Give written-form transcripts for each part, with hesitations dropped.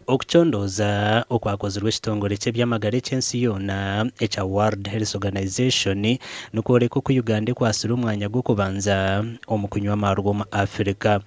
Okucondooza okwakozirwe ekitongore ky'eby'amagara eky'ensi yoona ekya World Health Organization nikworeka oku Uganda ekwatsire omwanya gw'okubanza omu kunywa amaarwa omu Africa.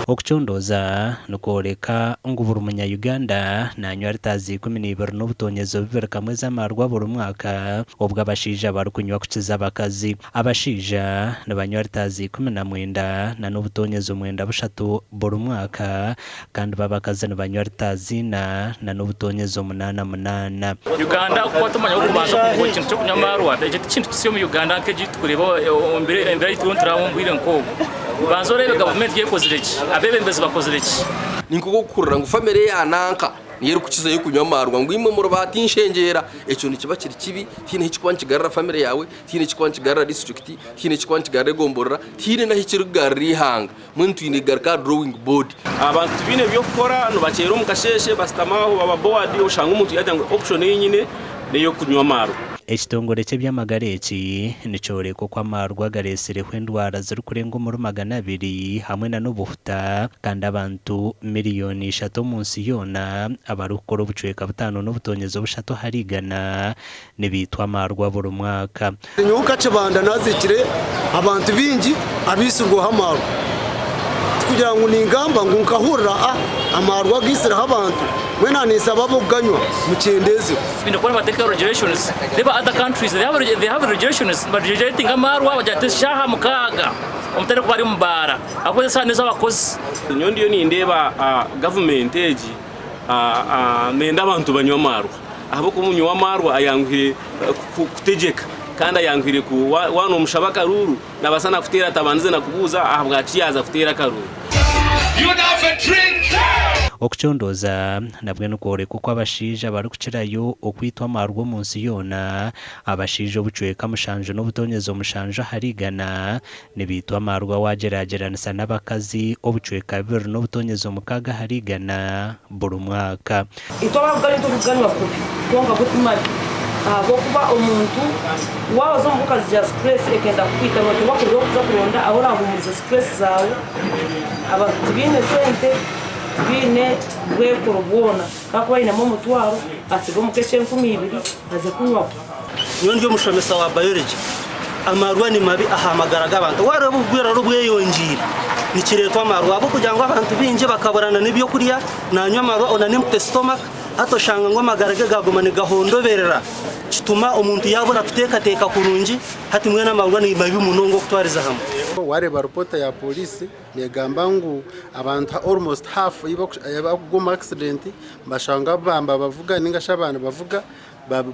Okucondooza nikworeka ngu buri munya Uganda nanywa litaazi 12 n'obutonyezo bubiri kamwe ez'amaarwa buri mwaka obwo abashaija barikunywa kukiza abakazi. Abashaija nibanywa litaazi 19 na n'obutonyezo mwenda bushatu buri mwaka kandi bo abakazi nibanywa litaazi ina na n'obutonyezo munaana munaana. Uganda okukwata omwanya gw'okubanza omu kintu ky'okunywa amaarwa ekyo tikintu kisya omu Uganda nk'egi turikureeba embeera ei turiyo niturabamu omu bwire nk'obu. Banza oreebe gavumenti yo ekozire ki? Abeebembezi bakozire ki? Ni nk'okuhurira ngu famire ya nanka niyo erikukizayo kunywa amaarwa ngu imwe muri ba tinshengyera. Ekyo nikiba kiri kibi, tihaine ahu kirikuba nikigarura famire yaawe, tihaine ekirikuba nikigarura disiturikiti, tihaine ekirikuba nikigarura egomborora, tihaine n'ahu kirikugarura eihanga. Mbwenu twine kugaruka aha drawing board. Abantu tibaine by'okukora nibakyera omu kasheeshe bashutama aho baba bored oshanga omuntu yaagira ngu option ei nyine n'ey'okunywa amaarwa. Ekitongore ky'eby'amagara eki nikyoreka oku amaarwa garetsireho endwara zirikurenga omuri 200 hamwe na n'obuhuta kandi abantu miriyoni ishatu omunsi yoona abarikukora obucweka butaano n'obutonyezo bushatu ahari igana nibaitwa amaarwa buri mwaka. Nyowe nka Kibanda naziikire abantu baingi abaitsirweho amaarwa. Tikugira ngu ningamba ngu nkahurira a amaarwa agaitsireho abantu, mbwenu aha ninsaba ab'okuganywa mukyendeezeho. Twine kuba nibateekaho regulations. Reeba other countries they have, they have regulations nibaregulatinga amaarwa bagira bati eshaaha mukaaga omuntu aine kuba ari omu baara ahabw'okuba eshaaha n'ez'abakozi. Nyowe ndiyo nindeeba gavumenti egi neyenda abantu banywe amaarwa. Ahabw'okuba omunywi w'amaarwa ayanguhire kutegyeka kandi ayanguhire ku waaba noomushaba akaruuru naabaasa na kuteera atabandize na kubuuza ahabwaki yaaza kuteera akaruuru. Okucondooza nabwo nikworeka oku abashaija barikukirayo okwitwa amaarwa omu nsi yoona. Abashaija obucweka mushanju n'obutonyezo mushanju ahari igana nibaitwa amaarwa waagyeragyeranisa n'abakazi obucweka bibiri n'obutonyezo mukaaga ahari igana buri mwaka. Itwe abarikuganywa titurikuganywa kubi, kwonka go ti mabi ahabw'okuba omuntu waaba oza omuka okagira stress ekenda kukwita nooteekwa kuruga kuza kuronda ahu oraahuumurize stress zaawe. Abantu tibaine sente, tibaine bwekoro bwona, ku arikuba ainemu omutwaro atsiga omuka eky'enkumi ibiri aze kunywaho. Nyowe ndi omushomesa wa biology. Amarwa ni mabi aha magara g'abantu. Wareeba obugwiraro bweyongyeire nikireetwa amarwa ahabw'okugira ngu abantu baingi bakaburana n'ebyokurya, nanywa amarwa on an empty stomach hati oshanga ngu amagara ge gaguma nigahondoberera kituma omuntu yabura kuteekateeka kurungi hati mbwenu amarwa ni mabi munonga okutwariza hamwe. Wareeba ripoota ya pooriisi negamba ngu abantu almost half abakugwa omu accident nibashangwa babavuga ningashi abaana nibavuga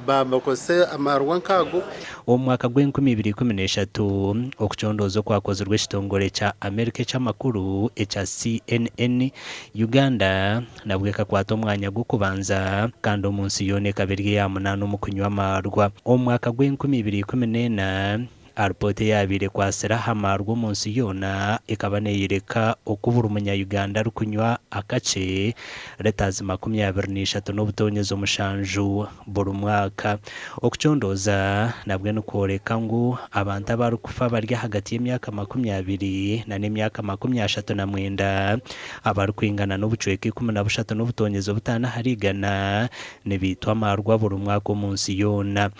bakozese amarwa nk'ago. Omu mwaka gw'enkumi ibiri ikumi n'eshatu, okucondooza okwakozirwe ekitongore kya Amerika eky'amakuru ekya CNN, Uganda nabwo ekakwata omwanya gw'okubanza kandi omu nsi yoona ekaba eri eya munaana omu kunywa amaarwa. Omu mwaka gw'enkumi ibiri ikumi n'ena, Alipoota eyaabaire ekwatsire aha maarwa omu nsi yoona ekaba neeyoreka oku buri munya-Uganda arikunywa akakye litaazi 23 n'obutoonyezo mushanju buri mwaka. Okucondooza nabwo nikworeka ngu abantu abarikufa bari ahagati y'emyaka 20 na n'emyaka 39 abarikwingana n'obucweka 13 n'obutoonyezo butaano ahari igana nibaitwa amaarwa buri mwaka omu nsi yoona.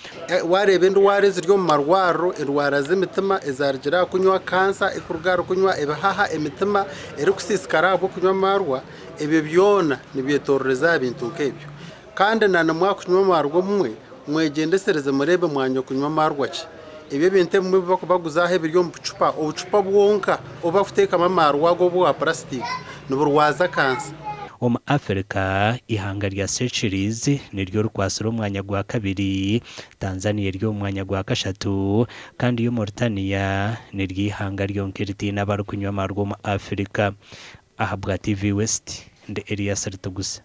Waareeba endwara eziri omu marwariro, endwara z'emitima ezaarugire aha kunywa, kansa erikuruga ahari kunywa, ebihaha, emitima erikusiisikara ahabw'okunywa amaarwa, ebyo byona nibyetoororeza aha bintu nk'ebyo. Kandi na nimwakunywa amaarwa obumwe, mwegyendesereze mureebe mwanywa kunywa maarwa ki. Ebyo ebintu ebimwe ebi barikubaguza aha ebiri omu bucupa, obucupa bwonka obu barikuteekamu amaarwa ago obwa purasitiika niburwaza kansa. Omu Africa, eihanga rya Seychelles niryo rikwatsire omwanya gwa kabiri, Tanzania eri omu mwanya gwa kashatu kandi yo Mauritania niryo eihanga ryonka eritaine abarikunywa amarwa omu Africa. Ahabwa TV West, ndi Elias Ritugusa.